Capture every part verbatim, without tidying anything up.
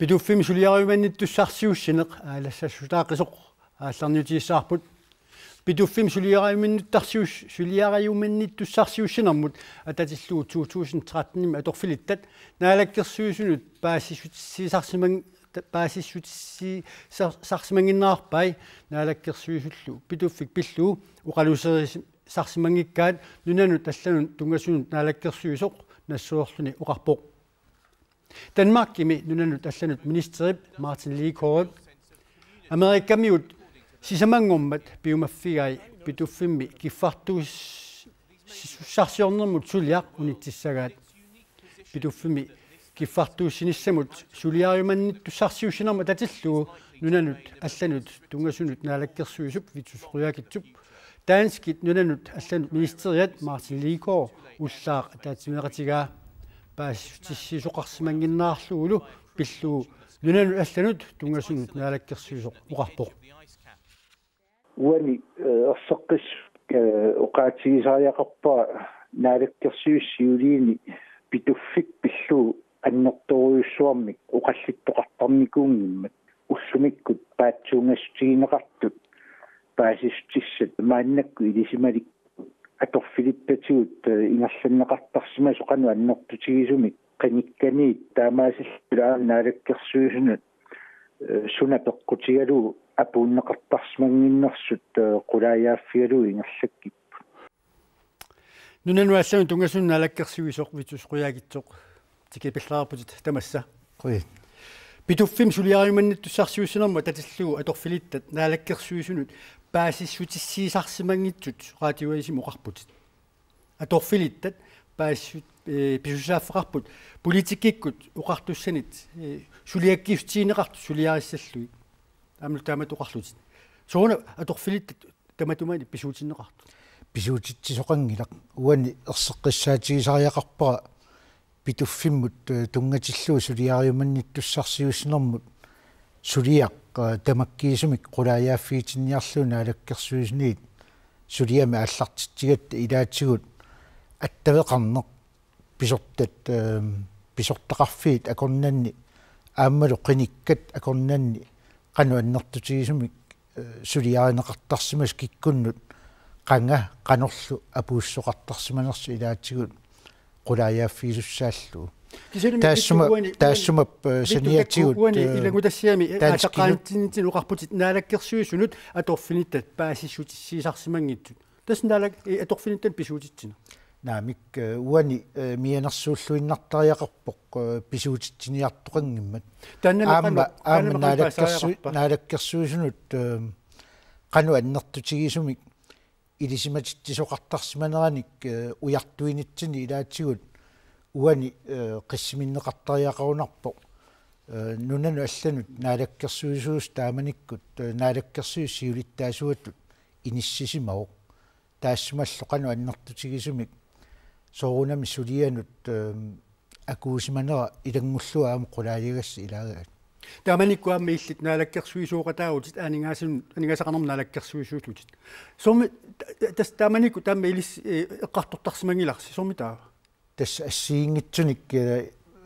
Pituffimmi suliariumannittussarsiussineq aalassassutaaqisoq aallarniutigissavarput. Pituffimmi suliariumannittussarsius-, suliariumannittussarsiussinermut atatillugu to tusind tretten-imi atorfilittat Naalakkersuisunut paasissutissiisarsimang-, paasissutissiisar-, sarsimannginnarpai. Naalakkersuisullu Pituffik pillugu oqaluuserisarsimanngikkaat nunanut allanut tunngasunut naalakkersuisoq nassuerluni oqarpoq. Danmarkimi nunanut allanut ministerip Martin Lidegaardip Amerikamiut sisamanngormat piumaffigai Pituffimmi kiffartuussarsiornermut suliaq unitsissagaat. Pituffimmi kiffartuussinissamut suliariumannittussarsiussinermut atatillugu nunanut allanut tunngasunut naalakkersuisup Vittus Qujaukitsup danskit nunanut allanut ministeriat Martin Lidegaard ullaaq ataatsimeeqatigaa. Paasissutissiisoqarsimannginnarlugulu pillugu nunanut allanut tunngasunut naalakkersuisoq oqarpoq. Uani, eh, erseqqissut, eh, oqaatigisariaqarpara naalakkersuisut siuliini Pituffik pillugu annertoorujussuarmik oqallittoqartarnikuunngimmat ullumikkut paatsuungassutigineqartut paasissutissat maannakkut ilisimalikkut atorfilittatigut, eh, ingerlanneqartarsimasoq qanoq annertutigisumik qinikkaniit taamaasilluta aamma naalakkersuisunut, eh, suna peqqutigalugu apuunneqartarsimannginnersut, eh, qulaajaaffigalugu ingerlakkipput. Nunanut allanut tunngasunut naalakkersuisoq Vittus Qujaukitsoq, tikilluaritsi tamassa. Qujan. Pituffimmi suliariumannittussarsiussinermut atatillugu atorfilittat naalakkersuisunut paasissutissiisarsimanngitsut Radiu Avisimi oqarputit. Atorfilittat paasissut-, eh, pisussaaffeqarput politikkikkut oqartussanit, eh, suliakkiissutigineqartut suliarissallugit. Aamma taamatut oqarlutit. Sooruna atorfilittat tamatumani pisuutinneqartut? Pisuutitsisoqanngilaq. Uani erseqqissaatigisariaqarpara Pituffimmut, eh, tunngatillugu suliariumannittussarsiuussinermut suliaq, eh, tamakkiisumik qulaajaaffigitinniarlugu naalakkersuisuniit suliami aallartitsigatta ilaatigut attaveqarneq pisortat, eh, pisortaqarfiit akornanni aammalu qinikkat akornanni qanoq annertutigisumik, eh, suliarineqartarsimasoq kikkunnut qanga qanorlu apuussoqartarsimanersoq ilaatigut qulaajaaffigisussaallugu. Kisianni taassuma, uani, taassuma, eh, uani, saniatigut, uani, eh, ilanngutassigami, eh, danskinu- aataqqaanitsinnitsinnut oqarputit naalakkersuisunut atorfilittat paasissutissiisarsimanngitsut. Tassa naalak-, eh, atorfilittat pisuutitsineq. Naamik, eh, uani, eh, mianersuulluinnartariaqarpoq, eh, pisuutitsiniartoqanngimmat. Taanna aamma, qanoq, aamma taanna qanoq naalakkersu-, paasariaqarpa? Naalakkersuisunut, eh, qanoq annertutigisumik ilisimatitsisoqartarsimaneranik, eh, ujartuinitsinni ilaatigut uani, eh, qissiminneqartariaqarunarpoq, eh, nunanut allanut naalakkersuisuusoq taamanikkut, eh, naalakkersuisut siulittaasuatut inissisimavoq. Taassumalu qanoq annertutigisumik soorunami sulianut, eh, akuusimanera ilanngullugu aamma qulaajagassat ilaagaat. Taamanikkut aamma illit naalakkersuisooqataavutit, aningaasan-, aningaasaqarnermut naalakkersuisuusutit. Soormi ta-, ta-, tassa taamanikkut taama ilissi, eh, eqqartortarsimanngilarsi, soormi taava? Tassa assigiinngitsunik, eh,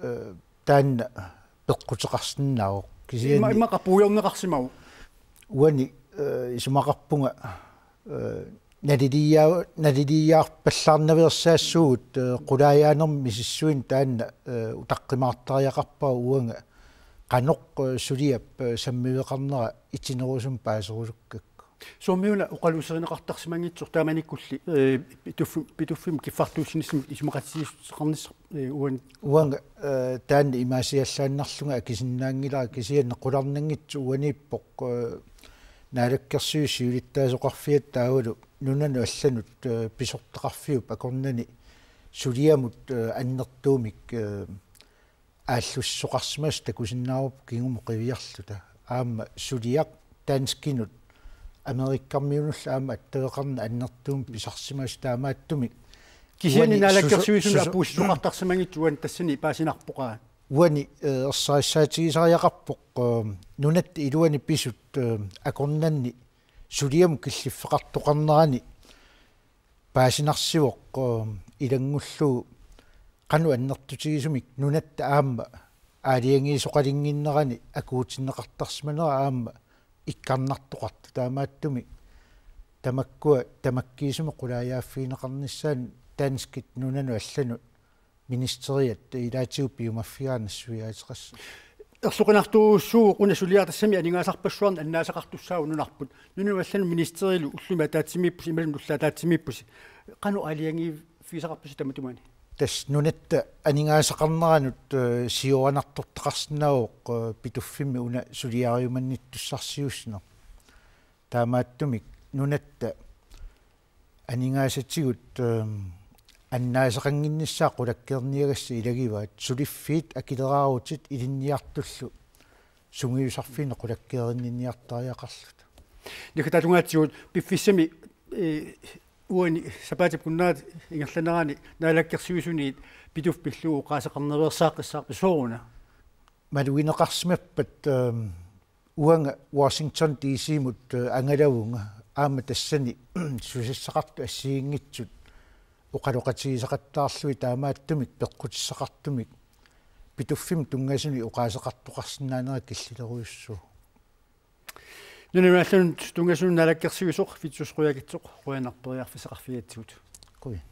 eh, taanna peqquteqarsinnaavoq. Kisianni imma-, immaqa puigorneqarsimavoq. Uani, eh, isumaqarpunga, eh, naliliia-, naliliiaarpallaarnaveersaassuugut, eh, qulaajaanermi misissuineq taanna, eh, utaqqimaartariaqarpara uanga qanoq, eh, suliap, eh, sammiveqarnera itinerusumik paaserusukkakku. Soormiuna oqaluuserineqartarsimanngitsoq taamanikkulli, eh, Pituffi-, Pituffimmi kiffartuussinissamut isumaqatigiissuteqarnissaq, eh, uani? Uanga, eh, taanna imaasiallaannarlunga akisinnaanngilara kisianni qularnanngitsoq uaniippoq, eh, naalakkersuisut siulittaasoqarfiat taavalu nunanut allanut, eh, pisortaqarfiup akornanni suliamut, eh, annertuumik, eh, aallussisoqarsimasoq takusinnaavarput kingumut qiviarluta. Aamma suliaq danskinut Amerikkarmiunullu aamma attaveqarneq annertuumik pisarsimasoq taamaattumik. Kisianni uani naalakkersuisunut susu-, susu-, apuussisoqartarsimanngitsoq uani tassani paasinarpoq aa. Uani, eh, ersarissaatigisariaqarpoq, eh, nunatta iluani pisut, eh, akornanni suliamut killiffeqartoqarnerani paasinarsivoq, eh, ilanngullugu qanoq annertutigisumik nunatta aamma aalajangiisoqalinnginnerani akuutinneqartarsimanera aamma ikkarnartoqartoq, taamaattumik tamakkua tamakkiisumik qulaajaaffigineqarnissaanut danskit nunanut allanut ministeriat ilaatigut piumaffigaanni nassuiaateqassaaq. Erloqinartorujussuuvoq una suliaq tassami aningaasarpassuarnik annaasaqartussaavoq nunarput. Nunanut allanut ministerilu ullumi ataatsimiippusi imaluunniit ulloq ataatsimiippusi. Qanoq aalajangiiffigisaqarpisi tamatumani? Tassa nunatta aningaasaqarneranut, eh, siooranartortaqarsinnaavoq, eh, Pituffimmi una suliariumannittussarsiuineq. Taamaattumik nunatta aningaasatigut, ehm, annaasaqannginnissaat qulakkeerniagassat ilagivaat, suliffiit akileraarutit ilinniartullu sungiusarfiinik qulakkeerinninniartariaqarluta. Naggataatungaatsigut piffissami, eh, uani sapaatip-akunneri ingerlanerani naalakkersuisuniit Pituffik pillugu oqaaseqarnereersaaqqissaarpisi sooruna? Malugineqarsimappat, ehm, uanga Washington D C-mut, eh, angalavunga, aamma tassani susassaqartut assigiinngitsut oqaloqatigisaqattaarlugit, taamaattumik peqqutissaqartumik Pituffimmi tunngasunik oqaaseqartoqarsinnaanera killilerujussuuvoq. Nunanut allanut tunngasunut naalakkersuisoq Vittus Qujaukitsoq, qujanaq periarfissaqarfigigatsigut. Qujan.